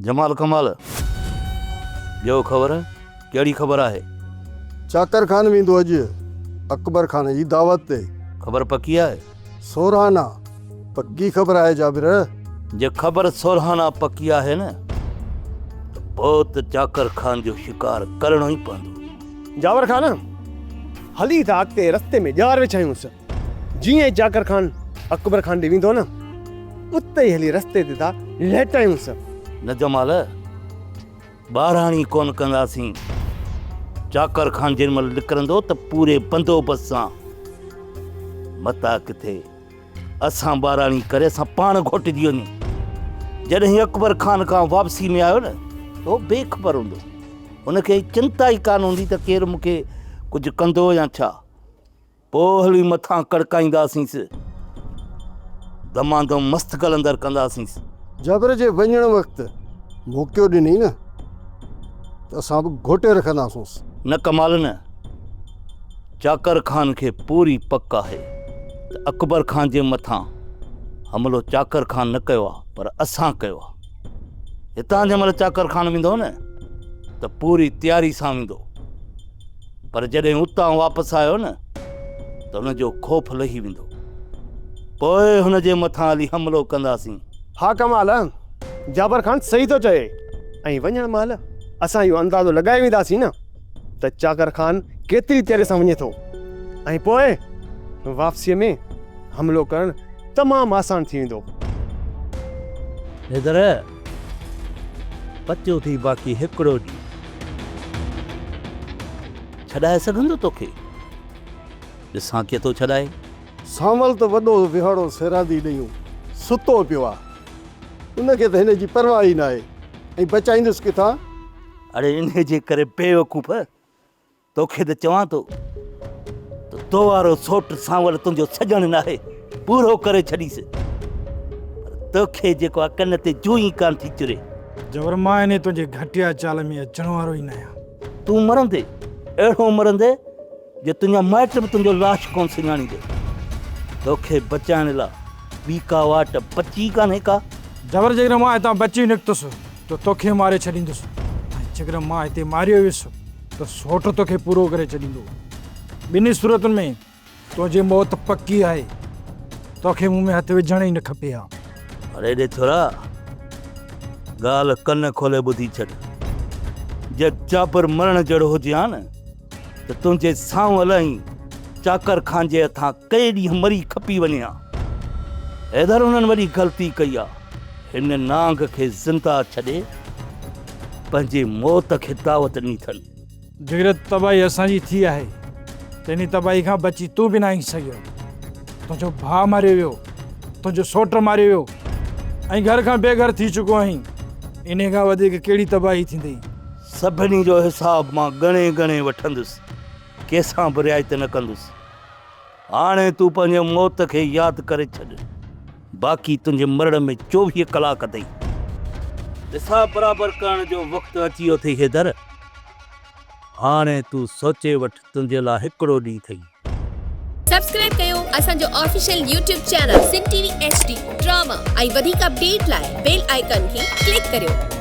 جمال ڪمال، ڏيو خبر، ڪهڙي خبر آهي؟ چاڪر خان ويندو اڄ اڪبر خان جي دعوت تي. خبر پڪي آهي؟ سورهانا پڪي خبر آهي جابر. جي خبر سورهانا پڪي آهي نه ته پوء ته چاڪر خان جو شڪار ڪرڻو ئي پوندو. جابر خان، هلي ٿا اڳتي رستي ۾ ڄار وڇايونس. جيئن ئي چاڪر خان اڪبر خان ڏي ويندو نه اتي ئي هلي رستي تي ٿا لهٽايونس. نه جمال، ٻاراڻي ڪونه ڪنداسين. چاڪر خان جنهن مهل نڪرندو ته پوري بندوبست سان. متان ڪٿي اسان ٻاراڻي ڪري اسان پاڻ گهوٽجي وڃون. جڏهن اڪبر خان کان واپسي ۾ آيو نه ته هو بي خبر هوندو. هن کي چنتا ئي ڪانه هوندي ته ڪير مون کي ڪجهه ڪندو يا ڇا. پوء هلي مٿان ڪڙڪائينداسينس، دمادم مست قلندر ڪنداسينس. جبر جي وڃڻ وقت موقعو ڏنئي نه ته اسان به گهوٽي رکنداسونس. نه ڪمال نه، چاڪر خان کي پوري پڪ آهي ته اڪبر خان جي مٿان حملو چاڪر خان نه ڪيو آهي پر اسان ڪيو آهي. هتان جنهن مهل چاڪر خان ويندو نه ته پوري تياري سان ويندو. پر جڏهن اتان واپس آيو نه ته هن جو خوف لهي ويندو. پوء هن جي مٿان هلي حملو ڪنداسين. ها ڪمال، جابر خان صحيح ٿو چئي ۽ وڃڻ مهل اسان اهو اندازو لڳائي وينداسين نه ته چاڪر خان ڪيتري تياري سان وڃي ٿو ۽ پوء واپسيء ۾ حملو ڪرڻ تمام آسان ٿي ويندو. حيدر، بچيو ٿي باقي هڪڙو ڏينهن. ڇڏائي سگهندو توکي؟ ڏسان ڪيئن ٿو ڇڏائي. سانول ته وڏو ويهاڙو سيراندي ڏيون ستو پيو آ. ان کي ته هن جي پرواهه ئي ناهي ۽ بچائيندس ڪٿان؟ اڙي انهيء جي ڪري بيوقوف! توکي ته چوان ٿو ته تو وارو سوٽ سانول تنهنجو سڄڻ ناهي، پورو ڪري ڇڏيس. پر توکي جيڪو آ ڪن تي جون ئي ڪانه ٿي چري. جبر مان انهي تنهنجي گهٽيا چال ۾ اچڻ وارو ئي ناهيان. تون مرندي، اهڙو مرندي جو تنهنجا مائٽ به تنهنجو لاش ڪونه سڃاڻيندي. توکي بچائڻ لا ٻي ڪا واٽ بچي ئي ڪانهي ڪا. جبر جيڪڏهن مان هتان بچي نڪتس ته توکي ماري ڇڏيندس ۽ جيڪڏهن مان هتي ماريو ويس ته سوٽ توکي پورو ڪري ڇڏيندو. ٻنهي صورتن ۾ تنهنجي موت پڪي آهي. توکي مون ۾ هٿ وجهڻ ئي نه کپي ها. اڙي ڏي ڇورا، ڳالهه ڪن کولي ٻڌي ڇڏ. جي جابر مرڻ جهڙو هجي ها نه ته تنهنجي سانول ۽ چاڪر خان جي هٿان ڪئي ڏينهن مري کپي وڃي ها. حيدر انهن وڏي غلطي ڪئي آ. هن نانگ کي زنده ڇڏي پنهنجي موت کي دعوت ڏني اٿن. جيڪڏهن تباهي اسان جي ٿي آهي ته انهي تباهي کان بچي تون به ناهين سگهيو. تنهنجو ڀاء ماريو ويو، تنهنجو سوٽ ماريو ويو ۽ گهر کان بي گهر ٿي چڪو آهين. انهي کان وڌيڪ ڪهڙي تباهي ٿيندي؟ سڀني جو حساب مان ڳڻي ڳڻي وٺندس، ڪنهن سان به رعايت نه ڪندس. هاڻي تون پنهنجي موت کي ياد ڪري ڇڏ، باقي تنهنجي مرڻ ۾ 24 ڪلاڪ اٿئي. حساب برابر ڪرڻ جو وقت اچي ويو اٿئي حيدر، هاڻي تون سوچي وٺ تنهنجي لاء هڪڙو ڏينهن اٿئي. سبسڪرائب ڪيو اسان جو official YouTube channel Sindh T V H D drama ۽ وڌيڪ اپڊيٽ لاء بيل آئيڪان کي ڪلڪ ڪريو.